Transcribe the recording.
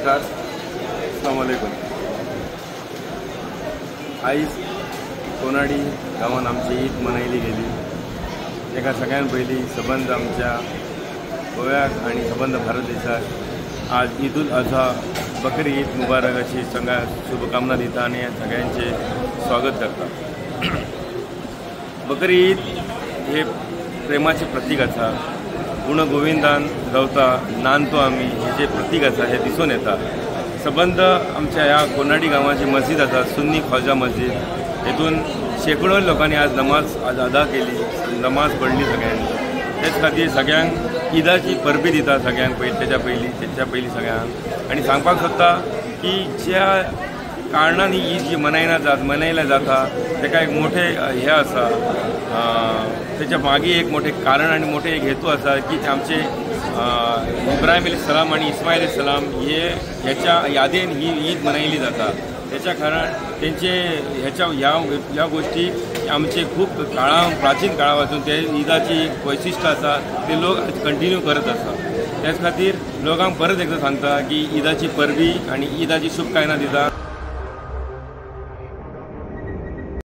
नमस्कार, अस्सलाम वालेकुम। आयज कोनाडी गांवान आमची ईद मनयली गेली। ताका सगळ्यान पयलीं सबंद आमच्या गोव्याक आनी सबंद भारत देशाक आज ईद उल अजहा बकरी ईद मुबारक अशी सगळ्यांक शुभकामना दिता आनी सगळ्यांचें स्वागत करता। बकरी ईद हे प्रेमाचें प्रतीक आसा। गुण गोविंदान रावता नांदतो आमी हे जे प्रतीक आसा हे दिसून येता। सबंद आमच्या ह्या कोनाडी गांवाची मस्जिद आसा, सुन्नी ख्वाजा मस्जिद, हेतून शेकडो लोकांनी आज नमाज आज अदा केली, नमाज पडली सगळ्यांनी। तेच खातीर सगळ्यांक ईदाची परबी दिता सगळ्यांक पयलीं, तेच्या पयलीं सगळ्यांक। आनी सांगपाक सोदता की ज्या कारणान ही ईद जी मनयल्या जाता ताका एक मोठें हें आसा, तेच्या मागीर एक मोठें कारण आनी मोठे एक हेतू आसा की आमचे इब्राहिम अली सलाम आनी इस्मायल अली सलाम हे ह्याच्या यादेन ही ईद मनयली जाता। त्याच्या कारण तेंचे ह्याच्या ह्या गोष्टी आमचे खूब काळा प्राचीन काळा पासून ते ईदाची एक वैशिश्ट आसा, ते लोक आज कंटिन्यू करत आसा। त्याच खातीर लोकांक परत एकदां सांगता की ईदाची परबी आनी ईदाची शुभकामना दिता।